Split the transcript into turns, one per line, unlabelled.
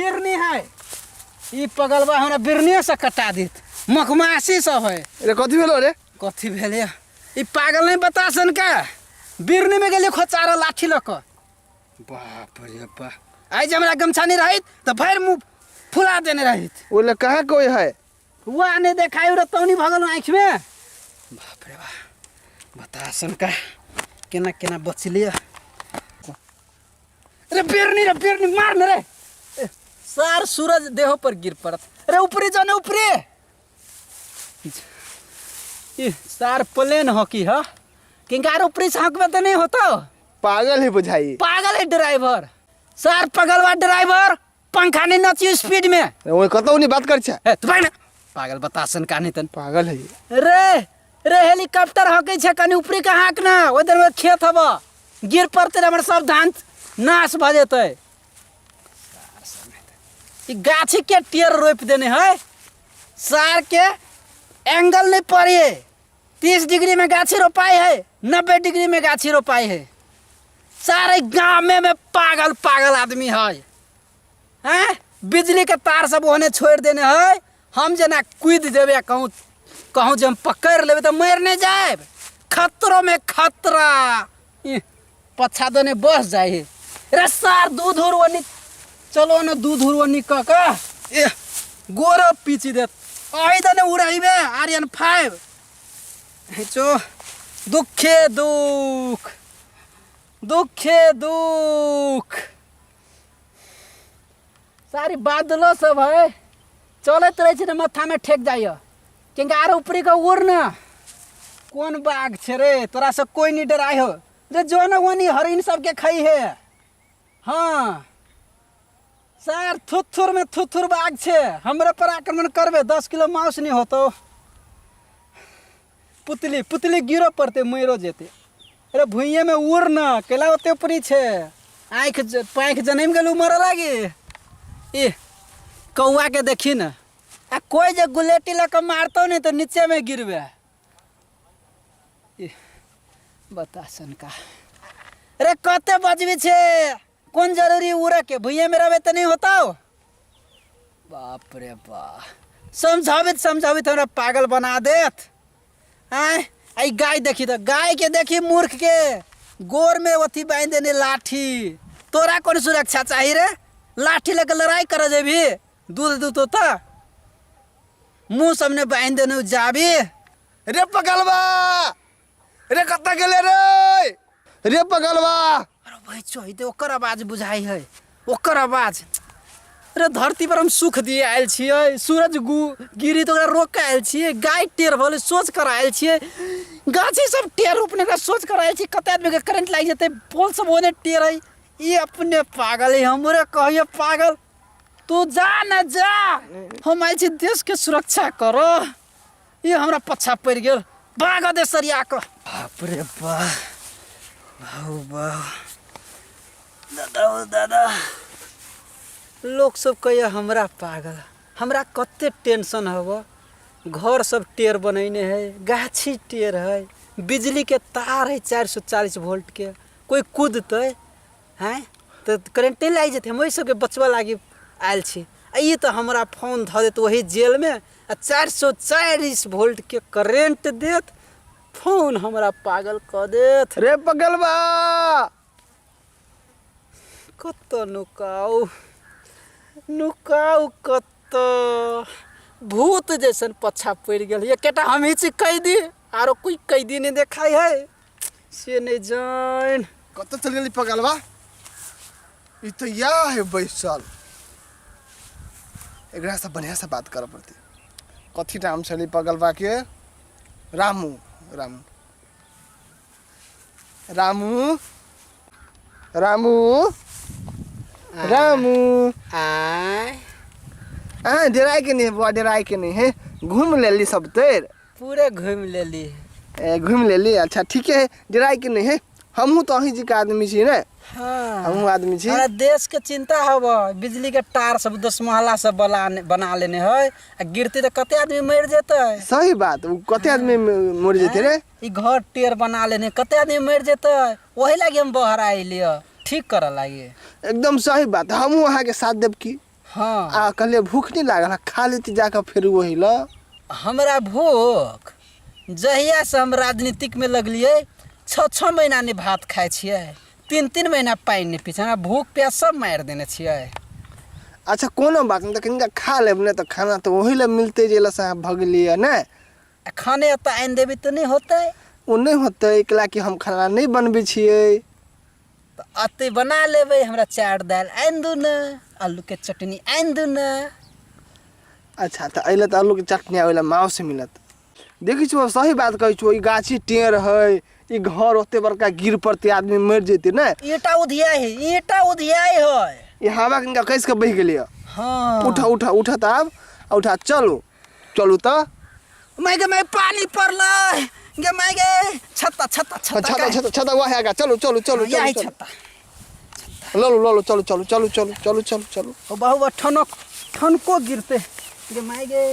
बिरनी है ई पगलबा हमरा बिरनिए से कटा देत मखमासी सब है।
रे कथी भेलो रे?
कथी भेलै? ई पागल नहीं बता सन का बिरनी में गेलियै खोचार लाठी लऽ कऽ। बाप रे बाप, आइ जे हमरा गमछा नहीं रहित तऽ भरि मुँह फुला देने रहित।
ओले कहाँ कोई है?
वह नहीं देखाई रे तौनी भगल आँखि में। बाप रे बाप, बता सन का केना केना बचलियै। रे बिरनी रे बिरनी मार न रे। ए, सार सूरज देहो पर गिर पड़त। रे ऊपरे जाने ऊपरे। ई सार प्लेन हॉकी ह किंकार ऊपरे से हकबे तो नहीं होता।
पागल है बुझाई।
पागल है ड्राइवर सार पगलवा ड्राइवर पंखा नहीं नची स्पीड में।
ओए कतौ नहीं बात कर छे।
ए तू भाग ना पागल बतासन का नहीं तन।
पागल है
रे। रे हेलीकॉप्टर हकै छे कनी ऊपरी के हाँक ना उधर में खेत हब गिर पड़ते रे हमर सब धान नाश भ जेतै। ई गाछी के टेर रोपि देने है सार के एंगल नहीं पड़े। 30 डिग्री में गाछी रोपाई है 90 डिग्री में गाछी रोपाई है। सारे गाँव में पागल पागल आदमी है हैं। बिजली के तार सब ओहने छोड़ देने है। हम जेना कूद जेबे कहूँ कहूँ जे हम पकड़ लेबै तऽ मरि नहि जायब। खतरो में खतरा। ई पछा देने बस जाइ है। रे सार दूध उर ओनी चलो न दूध उर ओनी कऽ कऽ ए गोरो पीची देत। अही दने उड़ैबे आर्यन 5 हेचो दुखे दुख दुखे दुख। सारी बादलो सब है चलैत रहै छै ने माथा में ठेक जाइए। किनका आर ऊपरी के उड़ न कोन बाघ छे रे तोरा से कोई नहीं डराय हो रे। जो न ओनी हरिण सबके खई है। हाँ सार थुथुर में थुथुर बाघ छे हमरे पर आक्रमण करबे 10 किलो मांस नहीं होतो। पुतली पुतली गिरो पड़ते मरो जेते। अरे भुइये में उड़ न केला ओते ऊपरी छे आँखि पाँखि जनमि गेल मरऽ लागी। ई कौआ के देखी न आ कोई जे गुलेटी लऽ कऽ मारतौ ने तऽ नीचे में गिरबे। ई बता सनका रे कते बजबी छे कोन जरूरी उड़े के भुइये में रहबे तऽ नहीं होतौ। बाप रे बा समझाबित समझाबित हमरा पागल बना देत। आँय आई गाय देखी तऽ गाय के देखी मूर्ख के गोर में अथी बांधि देने लाठी। तोरा कोन सुरक्षा चाही रे? लाठी लेके लड़ाई कर जेबी दूध दूतो तऽ मुँह सबने बांधि देने जाबी।
रे पगलवा रे कतऽ गेले रे? रे पगलवा।
अरे भाई चोहि दे ओकर आवाज बुझाई है ओकर आवाज। रे धरती पर हम सुख दिए आयल छियै सूरज गिरी तऽ ओकरा रोक के आयल छियै। गाय टेढ़ भऽ गेलै सोच कर आयल छियै। गाछी सब टेढ़ रोपने ओकरा सोच कर आयल छियै। कते आदमीके करेंट लागि जेतै पोल सब ओने टेढ़ है। ई अपने पागल है हमरे कहियो पागल। तू जा न जा हम आयल छी देश के सुरक्षा करो। ई हमरा पछा पड़ि गेल भाग दे सरिया कऽ। बाप रे बा बाहु बाहु दादा ओ दादा। लोक सब कहैए हमरा पागल हमरा कते टेंशन हब। घर सब टेढ़ बनैने है गाछी टेढ़ है बिजली के तार है 440 वोल्ट के। कोई कूदतै हैं तऽ करेंटे लागि जेतै। हम ओहि सबके बचबऽ लागी आयल छी। आ ई तऽ हमरा फोन धऽ देत ओही जेलमे आ 440 वोल्ट के करेंट देत फोन हमरा पागल कऽ देत।
रे पगलवा
कतऽ नुकाउ नुकाउ कतऽ भूत जैसन पछा पड़ि गेल। एकेटा हमही छी कैदी आरो कोई कैदी नहीं देखाई है से नहीं जान।
कतऽ चलि गेली पगलवा? ई तऽ इएह है बैसल। एकरा से बढ़िया से बात करऽ पड़तै। कथी नाम छलै पगलवा के? रामू रामू रामू रामू रामू।
आय
अहाँ डराय के नहीं है बुआ डराय के नहीं है। घूम लेली सब तेर
पूरे घूम लेली।
ए, घूम लेली अच्छा ठीक है डराय के नहीं है। हमहूँ तो अहीं जी के आदमी छी ने।
हाँ।
हमहूँ आदमी छी।
हमरा देश के चिंता हब बिजली के तार सब 10 महला सब बना लेने है आ गिरती तो कते आदमी मर जेतै।
सही बात उ कते आदमी मर जेतै रे।
ई घर टेढ़ बना लेने कते आदमी मर जेतै वही लागी हम बाहर आइलियै ठीक करऽ लागी।
एकदम सही बात हमहूँ अहाँके साथ देब की।
हाँ।
आ कहलियै भूख नहि लागल, खा लेती जाकऽ फेर ओहि लए।
हमरा भूख जहियासँ हम राजनीतिकमे लगलियै, 6 6 महीना नहि भात खाइ छियै, 3 3 महीना पानि नहि पी छियै। हमरा भूख प्यास सब मारि देने छियै।
अच्छा, कोनो बात नहि, तऽ कनिका खा लेब ने, तऽ खाना तऽ ओही लए मिलतै जे लए से अहाँ भऽ गेलियै ने।
आ खाने एतऽ आनि देबै तऽ नहि होतै?
ओ नहि होतै, कैला कि हम खाना नहि बनबै छियै।
तऽ अतै बना लेबै। हमरा चाउर दालि आनि दू ने, आलूके चटनी आनि दू ने।
अच्छा, तऽ एहि लए तऽ आलूके चटनी आ ओहि लए माउस मिलत। देखै छियौ, सही बात कहै छियौ। ई गाछी टेढ़ है, ई घर ओते बड़का, गिर पड़तै आदमी मरि जेतै ने।
ईंटा उधियाइ है, ईंटा उधियाइ है।
ई हवा कनिका कसि कऽ बहि गेलैए।
हाँ।
उठा उठा उठा तऽ आब आ उठा, चलू चलू तऽ।
माय गे माय, पानी पड़लै गे माय गे। छत्ता छत्ता छत्ता।
छता छता छता वह आगा, चलू चलू चलू।
यही।
चलू।
छत्ता।
लऽ लू लऽ लू, चलू चलू चलू चलू चलू चलू चलू।
ओ बहु, ठनक ठनको गिरते गे माय गे।